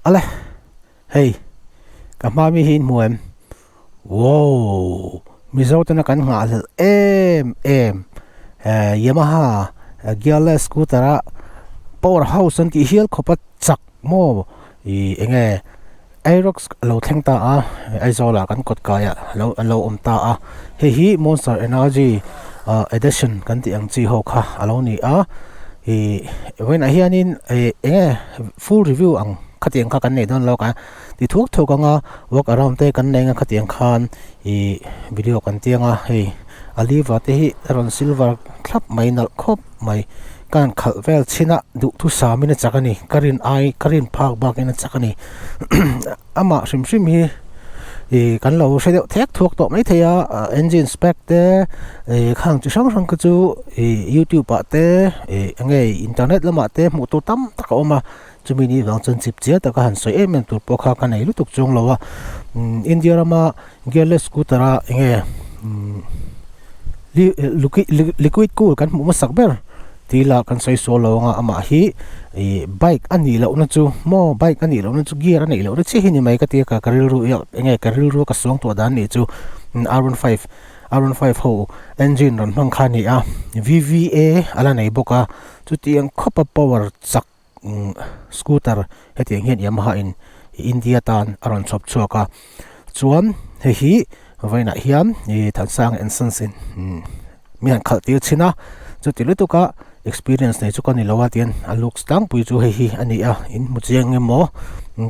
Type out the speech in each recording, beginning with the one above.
Ale hei ka hma mi hi in hmu em wow mizo tena kan nghahhlelh em em eh yamaha gearless scooter a power house an tih hial khawp a chak maw ih eng nge Aerox a lo thleng ta a Aizawl ah kan kawt kai ah alo alo awm ta a hei hi monster energy ah edition kan tih ang chi ho kha alo ni a ih vawiinah hianin ih eng nge full review ang khatiang kha kan nei dawn lawk a ti thuak thuak anga walk around te kan nei anga khatiang khan ih video kan tiang a hei a lever te hi a rawn silver thlap mai nalh khawp mai ka han khalh vel chhin a duhthusam in a chak a ni ka rin ai ka rin phak bak in a chak a ni amah hrim hrim hi ih kan lo hre deuh thek thuak tawh maithei a engine spec te ih khang chi hrang hrang kha chu ih youtube ah te ih eng nge internet lamah te hmuh tur tam tak a awm a chumi ni vang chuan chip chiah taka han sawi em em tur pawh kha ka nei lutuk chuang lo a India rama gearless scooter a eng nge liquid cool kan hmuh hmasak ber tih lah kan sawi sual lo anga amah hi ih bike a nih lohna chu maw bike a nih lohna chu gear a neih lohna chiah hi ni mai ka ti a ka rilru eng nge ka rilru a ka suang tawh dan nih chu R one five R one five ho engine rawn hmang kha a ni a V_V_A a la nei bawk a chutiang khawpa power chak. Scooter hetiang hian Yamaha in India tan a rawn chhawp chhuak a chuan hei hi vawiinah hian ih Thansanga and Sons in mi han khalh tir thin a chuti lutuk a experience nei chu ka ni lo a tian a looks tlangpui chu hei hi a ni a in hmu chiang emaw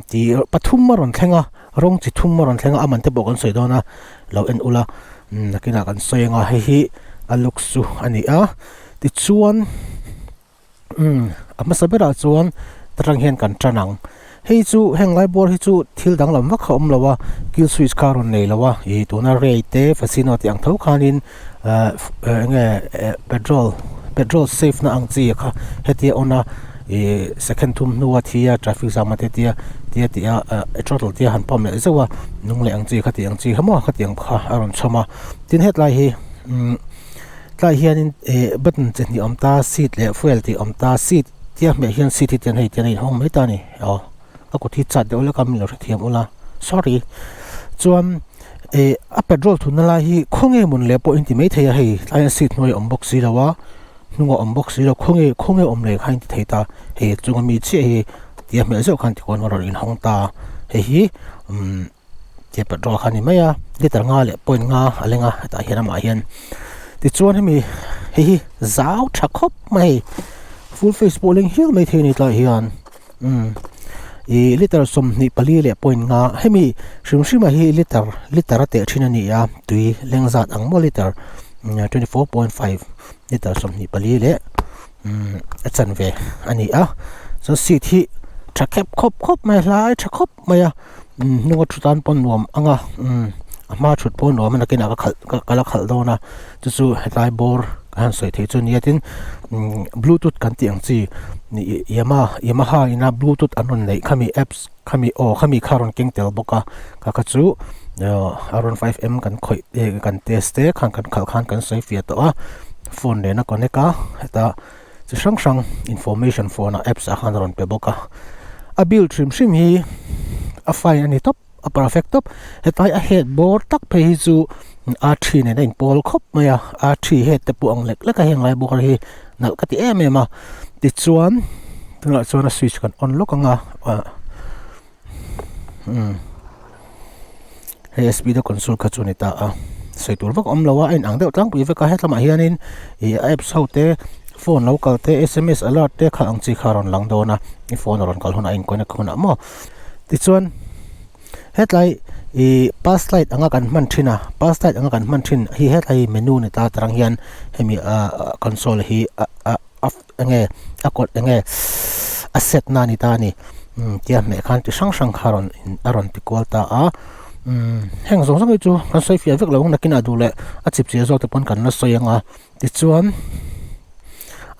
tih pathum a rawn thleng a rawng chi thum a rawn thleng a a man te pawh kan sawi dawn a lo en ula nakinah kan sawi ang a hei hi a looks chu a ni a tichuan. Umm a hmasa berah chuan tarang hian kan tan ang hei chu heng lai bawr hi chu thil danglam vak a awm lo a kill switch kha a rawn nei lo a ih tuna ray te fascino tih ang tho khanin ahh eng nge petrol petrol save na ang chi kha hetia on a ih second thum hnua thi a traffic jam a te tia tia tih a ah throttle te han pump leh zeuh a nung leh ang chi kha tih ang chi kha maw khatiang kha a rawn chhawm a tin hetlai hi umm. Tlaiah hianin eh button chi hnih a awm ta seat leh fuel tih a awm ta seat tia hmeh hian seat hi tian hei tian a inhawng mai ta a ni aw a kut hi chat deuh lek a min lo hrethiam ula sorry chuan eh a petrol thunna lai hi khawnge mawn leh pawh in ti mai thei a hei tlaiah seat hnuai a awm bawk si lo a hnungah a awm bawk si lo khawnge khawnge awm leh kha in ti thei ta hei chunga mi chiah hi tia hmeh zeuh khan tikhuan a rawn inhawng ta hei hi umm. Tia petrol kha a ni mai a liter nga leh point nga a leng a hetah hian amah hian tichuan hemi hei hi zau tha khawp mai hei full face pawh leng hial mai thei a ni tlaiah hian umm ih liter 24 leh point nga hemi hrim hrim ah hi liter liter a teh thin a ni a tui leng zat ang maw liter 24.5 liter 24 leh umm a chanve a ni a chuan seat hi tha khep khawp khawp mai a hlai tha khawp mai a. Hnunga thu tan pawh nuam ang a a hma thut pawh nuam a nakinah ka khalh ka la khalh dawn a chu chu hetlai bawr ka han sawi theih chu nia tin bluetooth kan tih ang chi yamaha yamaha ina bluetooth an rawn neih khami apps khami aw khami kha a rawn keng tel bawk a kha kha chu R one five M kan khawih kan test te khan kan khalh khan kan sawi fiah tawh a phone nen a connect a heta chi hrang hrang information phone ah apps ah khan a rawn pe bawk a a build hrim hrim hi a fine a ni tawp a perfect tawp hetlai a head bawr tak phei hi chu R three nen a inpawl khawp mai a R three head te pawh ang lek lek a heng lai bawr hi nalh ka ti em em a tichuan tunah chuan a switch kan on lawk ang a ah umm hei speed a console kha chu a ni ta a sawi tur vak a awm lo a a inang deuh tlangpui vek a hetlamah hianin ih a apps ho te phone lo kal te sms alert te kha ang chi kha a rawn lang dawn a i phone a rawn kal hunah a in connect hunah maw tichuan hetlai ih pass light anga kan hman thin a pass light anga kan hman thin hi hetlai menu ni ta tarang hian hemi ah console hi ah ah enge a kawt enge a set na a ni ta a ni umm tia hmeh khan ti hrang hrang kha a rawn a rawn ti kual ta a umm heng zawng zawng hi chu kan sawi fiah vek lo ang nakinah duh leh a chip chiah zawk te pawn kan la sawi ang a tichuan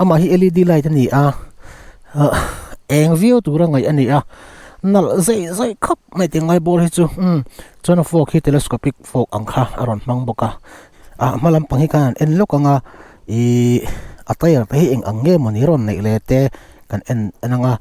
amah hi L E D light a ni a ah eng viau tura ngaih a ni a nalh zeih zeih khawp mai tih ngai bawr hi chu umm chuan a fork hi telescopic fork ang kha a rawn hmang bawk a ah hma lampang hi khan an en lawk ang a. Ihh a tyre te hi eng ang nge mawni rawn neih le te kan en en ang a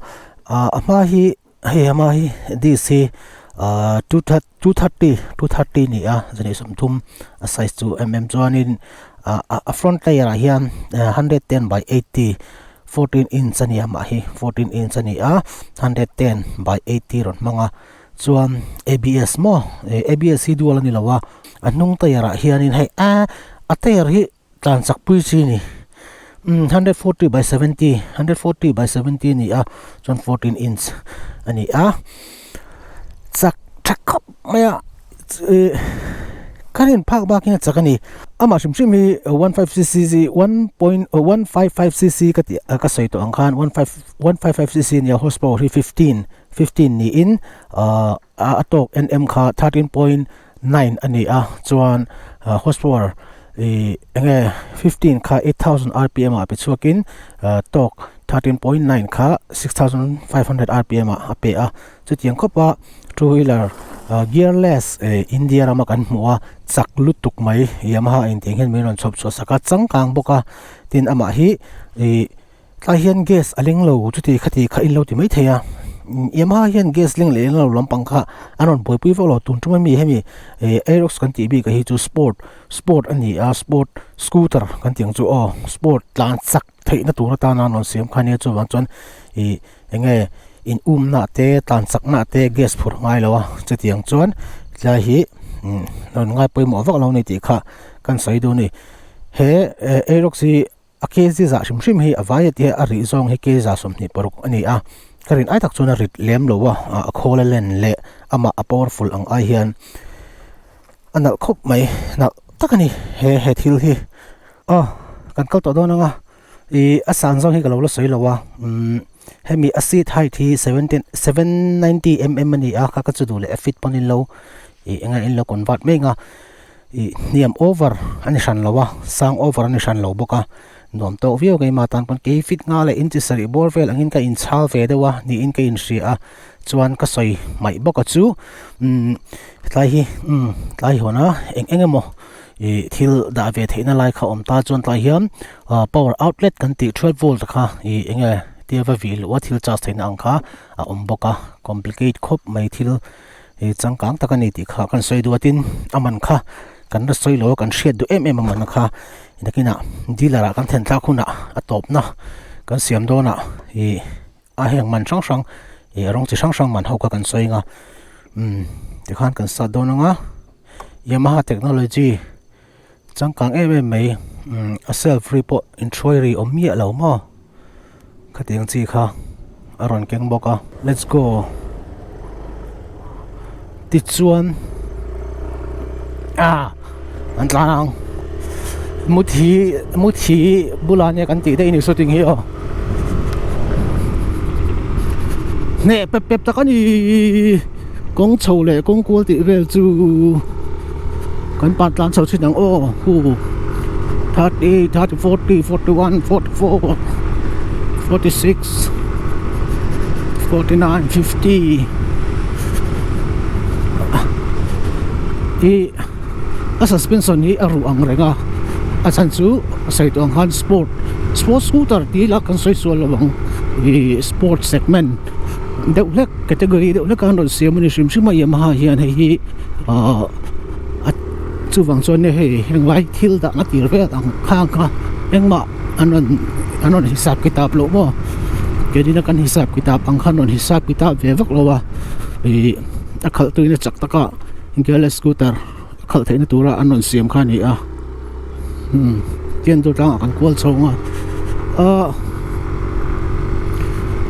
ah a hma hi. hei ama hi disc hi ahh two two thirty two thirty a ni a zahnih sawmthum a size chu em em chuanin ah a front tyre ah hian hundred ten by eighty fourteen inch a ni a mah hi fourteen inch a ni a hundred ten by eighty rawn hmang a chuan A B S maw ih A B S hi dual a ni lo a a hnung tyre ah hianin hei ah a tyre hi. Tlan chak pui chi a ni umm hundred forty by seventy hundred forty by seventy a ni a chuan fourteen inch a ni a chak tha khawp mai a ihh ka rin phak bak hian a chak a ni amah hrim hrim hi one five cc one point one five five cc ka tih ka sawi tawh ang khan one five one five five cc a ni a horse power hi fifteen fifteen niin ahh a tawk N M kha thirteen point nine a ni a chuan horse power ih enge fifteen kha eight thousand rpm ah pe chhuakin tawk thirteen point nine kha 6500 rpm ah a pe a chutiang khawp a two wheeler gearless India rama kan hmuh a chak lutuk mai Yamaha in tiang hian min rawn chhawp chhuah sak a changkang bawk a tin amah hi ih Tlai hian gas a leng lo chuti khati kha in lo ti mai thei a Yamaha hian gas leng leh leng lo lampang kha an rawn buaipui vak lo tun tum ami hemi ih Aerox kan tih bik ah hi chu sport sport a ni a sport scooter kan tih ang chu aw sport tlan chak theihna tur atana an rawn siam kha ania chuvang chuan ih eng nge in umna te tlan chakna te gas phur ngai lo a chutiang chuan tlai hi rawn ngai pawimawh vak lo a ni tih kha kan sawi duh a ni he Aerox hi. A kg zah hrim hrim hi a vai a tia a rih zawng hi kg zah 26 a ni a, ka rin ai tak chuan a rit lem lo a, a khawl a len leh amah a powerful ang ai hian a nalh khawp mai, nalh tak a ni he he thil hi. Aw kan kal tawh dawn ang a, ih a san zawng hi ka lo la sawi lo a, umm hemi a seat height hi seventeen seven ninety mm a ni a, kha ka chu duh leh a fit pawn in lo ih eng nge in lo convert mek a. Ih hniam over a ni hran lo a sang over a ni hran lo bawk a nuam tawk viau keimah tan pawn kei fit nghal leh inchi sarih bawr vel angin ka inchhal ve deuh a niin ka inhria a chuan ka sawi hmaih bawk a chu umm tlai hi umm tlai hawn a eng eng emaw ih thil dah ve theihna lai kha awm ta chuan tlai hian ah power outlet kan tih twelve volt kha ih eng nge tia va vih luh a thil charge theihna ang kha a awm bawk a complicate khawp mai thil. He changkang tak a ni tih kha kan sawi duh a tin a man kha kan la sawi lo a kan hriat duh em em a man kha nakinah dealer ah kan thlen thlak hunah a tawpna kan siam dawnah ih a heng man hrang hrang ih rawng chi hrang hrang man ho kha kan sawi ang a umm tikhan kan start dawn ang a Yamaha technology changkang em em mai umm a self ri pawh inhruai ri awm miah lo maw khatiang chi kha a rawn keng bawk a let's go tichuan ah an tlan ang muthi muthi bulah nia kan tih daih a ni shooting hi aw hneh pep pep tak a ni. Kawng chho leh kawng kual tih vel chu kan pan tlan chho thin ang aw hu 38 30 40 41 44 46 49 50 ih a suspension hi a ruh ang reng a a chhan chu a sawi tawh ang khan sport sport scooter tih ila kan sawi sual lo ang ih sport segment. Deuh hlek category deuh hlek a an rawn siam a ni hrim hrim a Yamaha hian hei hi ahh a chuvang chuan hei henglai thil dahna tir vel ang khang kha engmah an rawn an rawn hisap kitab loh maw keini kan hisap kitab ang khan rawn hisap kitab ve vak lo a ih a khalh tuina chak taka gearless scooter a khalh theihna tura an rawn siam kha a ni a umm tian tur tlangah kan kual chho ang a ahh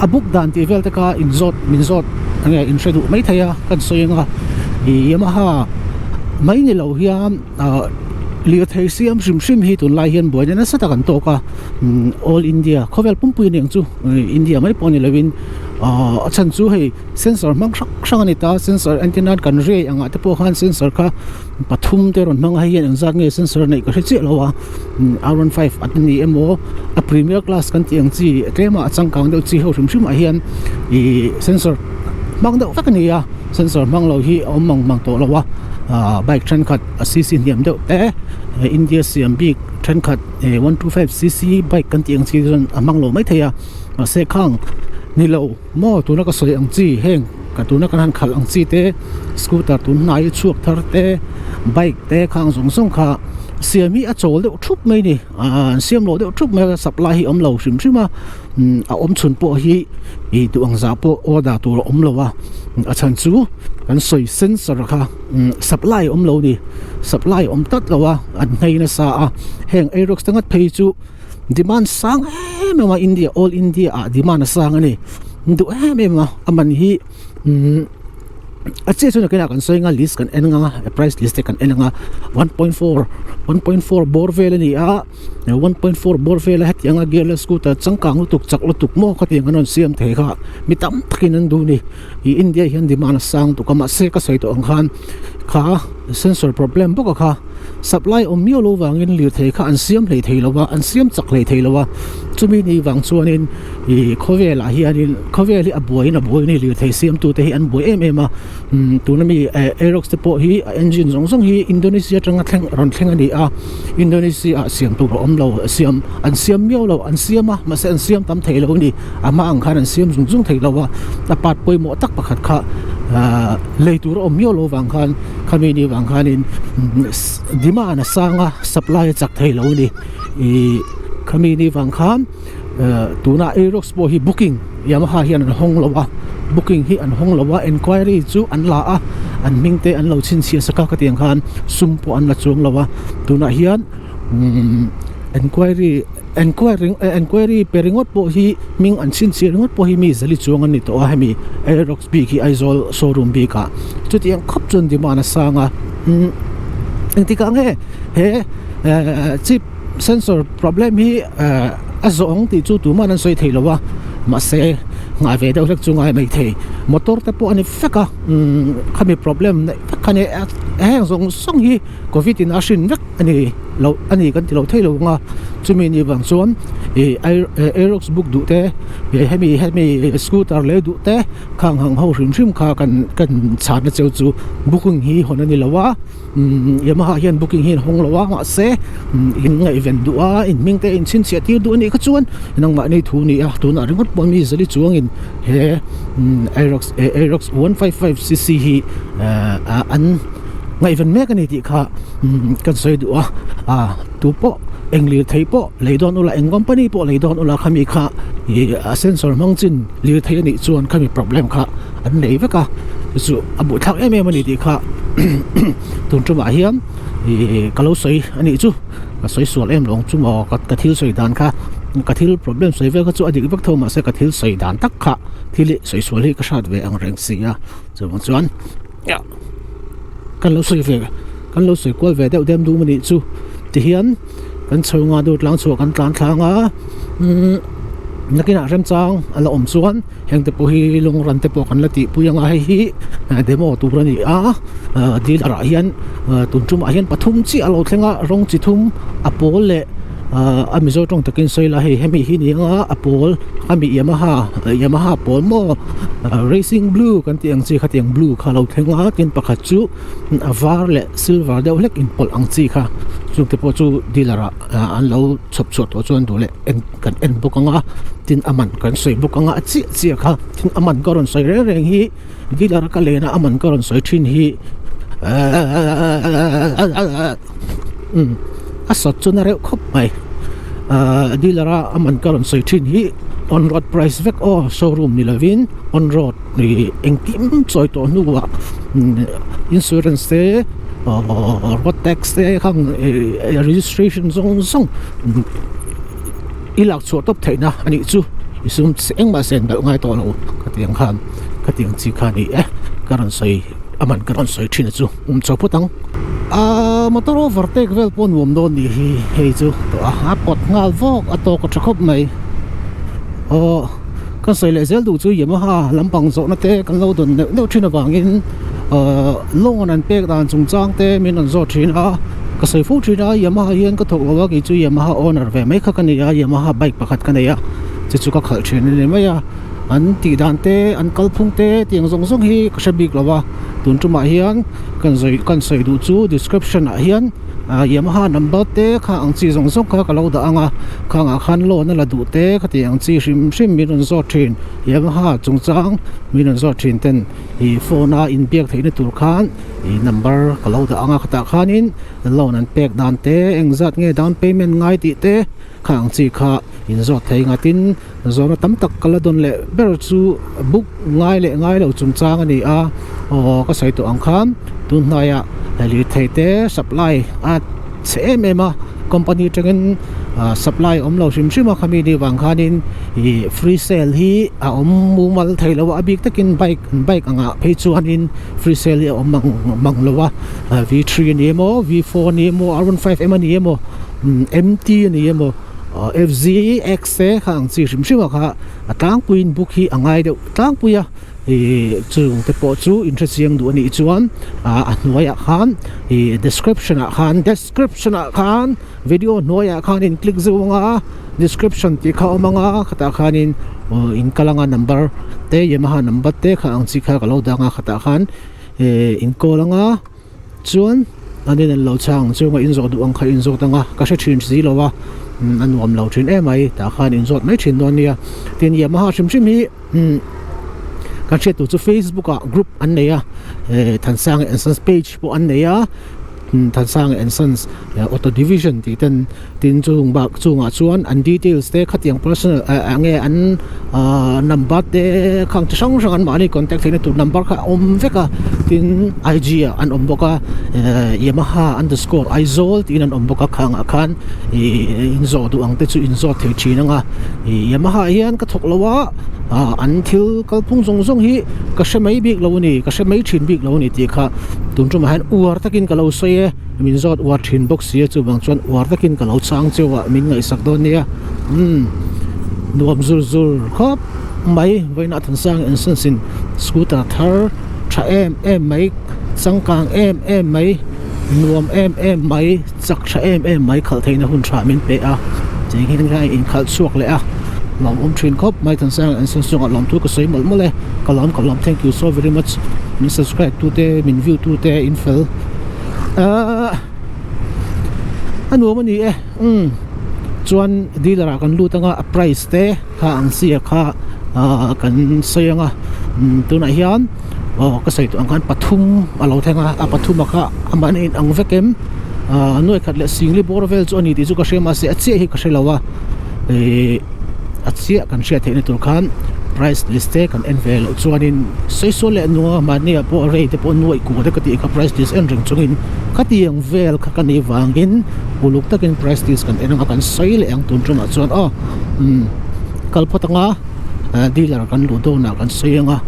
a buk dan tih vel te kha in zawt min zawt enge in hre duh mai thei a kan sawi ang a ih Yamaha mai ni lo hian ahh lirthei siam hrim hrim hi tunlai hian buaina nasa tak an tawk a umm all India khawvel pumpui aniang chu India mai pawh ni lovin ahh a chhan chu hei. Sensor hmang hrang hrang a ni ta sensor entir nan kan rei angah te pawh khan sensor kha pathum te rawn hmang a hei hian engzat nge sensor neih ka hre chiah lo a r one five a ni emaw a premier class kan tih ang chi tlema a changkang deuh chi ho hrim hrim ah hian ih sensor hmang deuh vek a ni a sensor hmang lo hi a awm mang mang tawh lo a ah bike thenkhat a cc hniam deuh te India siam bik thenkhat 125 cc bike kan tih ang chi chuan a hmang lo maithei a mahse khang. Ni lo maw tuna ka sawi ang chi heng ka tuna kan han khalh ang chi te scooter tun hnai chhuak thar te bike te khang zawng zawng kha siam hi a chawl deuh thup mai a ni ahh an siam loh deuh thup mai a supply hi a awm lo hrim hrim a umm a awm chhun pawh hi ih duh ang zah pawh order tur a awm lo a a chhan chu kan sawi sensor kha umm supply a awm lo a ni supply a awm tlat lo a an nghei nasa a heng aerox te ngat phei chu. Demand sang em em a India all India ah demand a sang a ni duh em em a a man hi umm a chiah chuan nakinah kan sawi anga list kan en anga price list te kan en anga 1.4 1.4 bawr vel a ni a 1.4 bawr vel a hetiang a gearless scooter changkang lutuk chak lutuk maw khatiang an rawn siam thei kha mi tam takin an duh a ni ih India hian demand a sang tuk a mahse ka sawi tawh ang khan kha sensor problem bawk a kha. Supply awm miau lo vangin lirthei kha an siam hlei thei lo va, an siam chak hlei thei lo a. Chumi ni vang chuanin ih khawvelah hianin khawvel hi a buaiin a buai a ni lirthei siamtute hi an buai em em a. Umm tuna mi eh Aerox te pawh hi a engine zawng zawng hi Indonesia atanga thleng rawn thleng a ni a. Indonesia ah siam tur a awm lo, siam an siam miau lo, an siam a mahse an siam tam thei lo a ni. A hma ang khan an siam zung zung thei lo a, a part pawimawh tak pakhat kha ahh lei tur a awm miau lo vang khan. Khami ni vang khanin demand a sang a supply a chak thei lo a ni ih khami ni vang khan tuna Aerox pawh hi booking Yamaha hian an hawng lo a booking hi an hawng lo a enquiry chu an la a an hming te an lo chhinchhiah sak a khatiang khan sum pawh an la chuang lo a tunah hian umm enquiry enquiry enquiry pe ringawt pawh hi hming an chhinchhiah ringawt pawh hi mi zali chuang an ni tawh a hemi Aerox bik hi Aizawl showroom bik ah chutiang khawp chuan demand a sang a umm engtikah nge he ehh chip sensor problem hi ehh a zawh ang tih chu tumah an sawi thei lo a mahse nghah ve deuh hlek chu ngai mai thei motor te pawh a ni vek a umm khami problem neih vek kha ni heng zawng zawng hi covid in a hrin vek. A ni lo a ni kan ti lo thei lo ang a chumi ni vang chuan ih aerox book duh te ih hemi hemi scooter lei duh te khang ang ho hrim hrim kha kan kan chhana cheu chu booking hi hawn a ni lo a umm Yamaha hian booking hi an hawng lo a mahse in ngaihven duh a in hming te in chhinchhiah tir duh a nih kha chuan nangmahni thu a ni a tunah ringawt pawh mi zali chuangin he aerox aerox 155 cc hi ah an. Ngaihven mek a ni tih kha kan sawi duh a, ah tu pawh eng lirthei pawh lei dawn ula eng company pawh lei dawn ula khami kha ih a sensor hmang chin lirthei a nih chuan khami problem kha an nei vek a chu a buaithlak em em a ni tih kha tun tumah hian ih ka lo sawi a nih chu ka sawi sual em lo ang chu maw ka thil sawi dan kha ka thil problem sawi vel kha chu a dik vek tho mahse ka thil sawi dan tak kha thil hi sawi sual hi ka hrat ve ang reng si a chuvang chuan. Kan lo sawi ve kan lo sawi kual ve deuh dem dum anih chu tihian kan chho nga deuh tlang chhuah kan tlan thlang a umm nakinah remchang a la awm chuan heng te pawh hi lung ran te pawh kan la tihpui anga hei hi demo tur a ni a ah dealer ah hian tun tumah hian pathum chiah a lo thleng a rawng chi thum a pawl leh ah a mizo tawng takin sawi la hei hemi hi ni anga a pawl ami Yamaha Yamaha pawl maw racing blue kan tih ang chi khatiang blue kha lo thleng a tin pakhat chu a var leh silver deuh hlek inpawlh ang chi kha chung te pawh chu dealer ah an lo chhawp chhuah tawh chuan duh leh en kan en bawk anga tin a man kan sawi bawk anga a chiah chiah kha tin a man ka rawn sawi reng reng hi dealer a ka len a a man ka rawn sawi thin hi umm a sawt chu na reuh khawp mai ahh dealer a a man ka rawn sawi thin hi on road price vek aw showroom ni lovin on road ih engkim chawi tawh hnuah insurance te ahh road tax te khang ih registration zawng zawng i lak chhuah tawp theihna a nih chu i sum engmah sen belh ngai tawh lo khatiang khan khatiang chi kha a ni e ka rawn sawi a man ka rawn sawi thin a chu um chho phawt ang. Ahh motor overtake vel pawh nuam dawn nih hi hei chu tawh a a pawt nghal vawk a tawk a tha khawp mai aw ka sawi leh zel duh chu Yamaha lampang zawhna te kan lo dawn neuh neuh thin avangin ahh loan an pek dan chungchang te min rawn zawt thin a ka sawi fo thin a Yamaha hian ka thawk lo a kei chu Yamaha owner ve mai kha ka ni a Yamaha bike pakhat ka nei a chu chu ka khalh thin a ni mai a an tih dan te an kalphung te tiang zawng zawng hi ka hre bik lo a tun tumah hian. Kan sawi kan sawi duh chu description ah hian Yamaha number te kha ang chi zawng zawng kha ka lo dah ang a khangah khan loan a la duh te khati ang chi hrim hrim min rawn zawt thin Yamaha chungchang min rawn zawt thin ten ih phone a inbiak theihna tur khan ih number ka lo dah ang a khatah khanin loan an pek dan te engzat nge down payment ngai tih te kha ang chi kha inzawt thei nga tin Zawhna tam tak ka la dawn leh ber chu book ngai leh ngai lo chungchang a ni a, aw ka sawi tawh ang khan tun hnaiah lirthei te supply a chhe em em a, company atangin supply awm lo hrim hrim a khami ni vang khanin ih free sale hi a awm mumal thei lo a, a bik takin bike bike angah phei chuanin free sale hi a awm mang mang lo a, v three a ni emaw v four a ni emaw r one five m a ni emaw m t a ni emaw. Fzx te kha ang chi hrim hrim a kha a tlangpuiin book hi a ngai deuh tlangpui a ih chung te pawh chu inhre chiang duh a nih chuan ah a hnuaiah khan ih description ah khan description ah khan video hnuaiah khan in click zeuh ang a description tih kha a awm ang a khatah khanin aw in kal anga number te yamaha number te kha ang chi kha ka lo dang a khatah khan ih in call ang a. Chuan an in an lo chhang chunga in zawh duh ang kha in zawt anga ka hre thin si lo a a nuam lo thin em mai tah khan in zawt mai thin dawn nia tin Yamaha hrim hrim hi kan hriat tur chu Facebook ah group an nei a Thansanga and Sons page pawh an nei a Thansanga and Sons auto division tih ten Tin chung bak chungah chuan an details te khatiang personal eh enge an ahh number te khang chi hrang hrang an mahni contact theihna tur number kha a awm vek a tin I g ah an awm bawk a ehh yamaha underscore aizawl tiin an awm bawk a khangah khan ihh in zawh duh ang te chu in zawt thei thin ang a ih yamaha ah hian ka thawk lo a ah an thil kalphung zawng zawng hi ka hre mai bik lo a ni ka hre mai thin bik lo a ni tih kha tun tumah hian uar takin ka lo sawi e. Min zawt uar thin bawk si a chuvang chuan uar takin ka lo chang cheu a min ngaihsak dawn nia umm nuam zur zur khawp mai vawiinah Thansang insurance in scooter thar tha em em mai changkang em em mai nuam em em mai chak tha em em mai khalh theihna hun tha min pe a cheng hi khan inkhalh chhuak leh a lawmawm thin khawp mai Thansang insurance chungah lawmthu ka sawi mawlh mawlh e ka lawm ka lawm thank you so very much min subscribe tute min view tute in fel. Ahh a nuam a ni e umm chuan dealer ah kan lut anga a price te kha ang chi a kha ahh kan sawi anga umm tunah hian aw ka sawi tawh ang khan pathum a lo thleng a a pathum a kha amah in a inang vek em ahh nuai khat leh singli bawr vel chu a ni tih chu ka hria mahse a chiah hi ka hre lo a ihh. a chiah kan hriat theihna tur khan price list te kan en ve loh chuanin sawisawl leh nunga mahni ah pawh rei te pawh nuaih kuah te ka tih kha price list en reng chungin khatiang vel kha ka nih vangin uluk takin price list kan en anga kan sawi leh ang tun tumah chuan aw umm kal phawt anga dealer kan luh dawnah kan sawi anga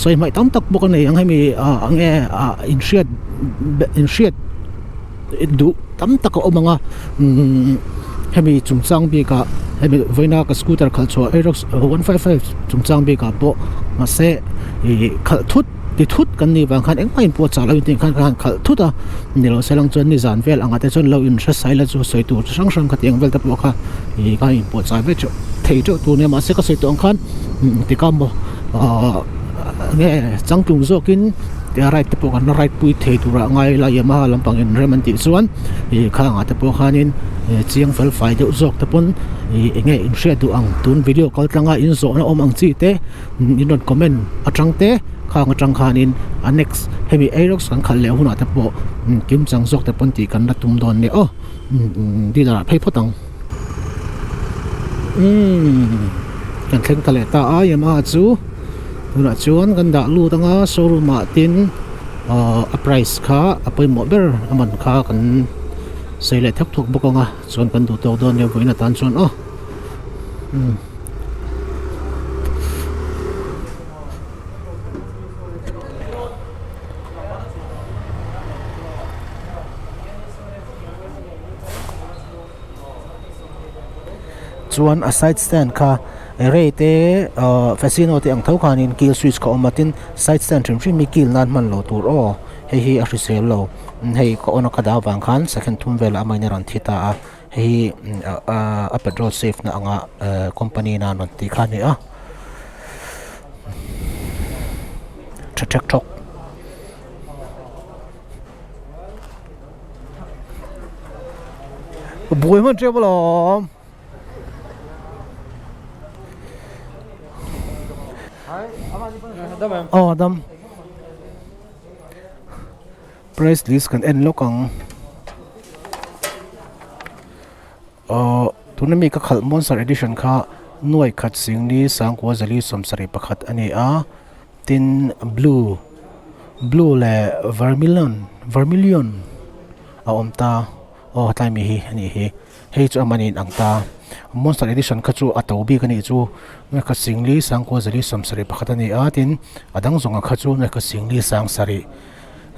sawi hmaih tam tak bawk a nei ang hemi ah enge ah inhriat inhriat. Duh tam tak a awm ang a umm hemi chungchang bikah hemi vawiina ka scooter khalh chhuah Aerox 155 chungchang bikah pawh mahse ih khalh thut ti thut kan nih vang khan engmah in pawh chah loh in khan khan khalh thut a ni lo se lang chuan nizan vel angah te chuan lo in hre sai la chu sawi tur chi hrang hrang khatiang vel te pawh kha ih kha in pawh chah ve teuh thei teuh tur nia mahse ka sawi tawh ang khan tikha maw ahh. Nge changtlung zawkin tia ride te pawh kan la ride pui thei turah ngai ila Yamaha lampang in rem an tih chuan ih khangah te pawh khanin chiang fel fai deuh zawk te pawn ih eng nge in hriat duh ang tun video kal tlanga in zawhna awm ang chi te in rawn comment atang te khang atang khanin a next hemi Aerox kan khalh leh hunah te pawh kim chang zawk te pawn tih kan la tum dawn nia aw dealer ah phei phawt ang umm kan thleng ta leh ta a Yamaha chu. Tunah chuan kan dah lut anga showroom ah tin ahh a price kha a pawimawh ber a man kha kan sawi leh thak thawk bawk anga chuan kan duh tawk dawn nia vawiin atan chuan aw umm. Chuan a side stand kha. Array te ahh fascino te ang tho khanin kill switch kha a awm a tin side stand hrim hrim hi kill nan hman loh tur aw hei hi a hrisel lo hei ka on a ka dah avang khan second thum velah amah in a rawn thi ta a hei hi ahh a petrol save na anga ehh company in a rawn tih kha a ni a tha thek thawk. Buai hman tep alawm. Aw dam. Price list kan en lawk ang. Aw tuna mi ka khalh Monster edition kha nuai khat singli sangkua zali 71 a ni a tin blue blue leh vermilion vermilion a awm ta aw tlai mi hi a nih hi hei chu a man in ang ta Monster edition kha chu a to bik a nih chu nuai khat singli sangkua zali 71 a ni a tin a dang zawnga kha chu nuai khat singli sang sarih.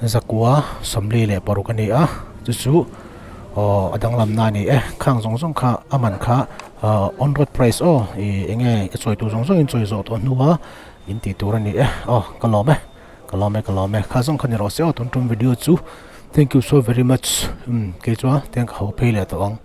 Zakua 46 a ni a, chu chu aw a danglamna a ni e, khang zawng zawng kha a man kha ah on road price aw ih eng nge ka chawi tur zawng zawng in chawi zawh tawh hnua in tih tur a ni e aw ka lawm e ka lawm e ka lawm e kha zawng kha ni rawh se aw tun tum video chu thank you so very much umm kei chuan tiang ka ho phei leh tawh ang.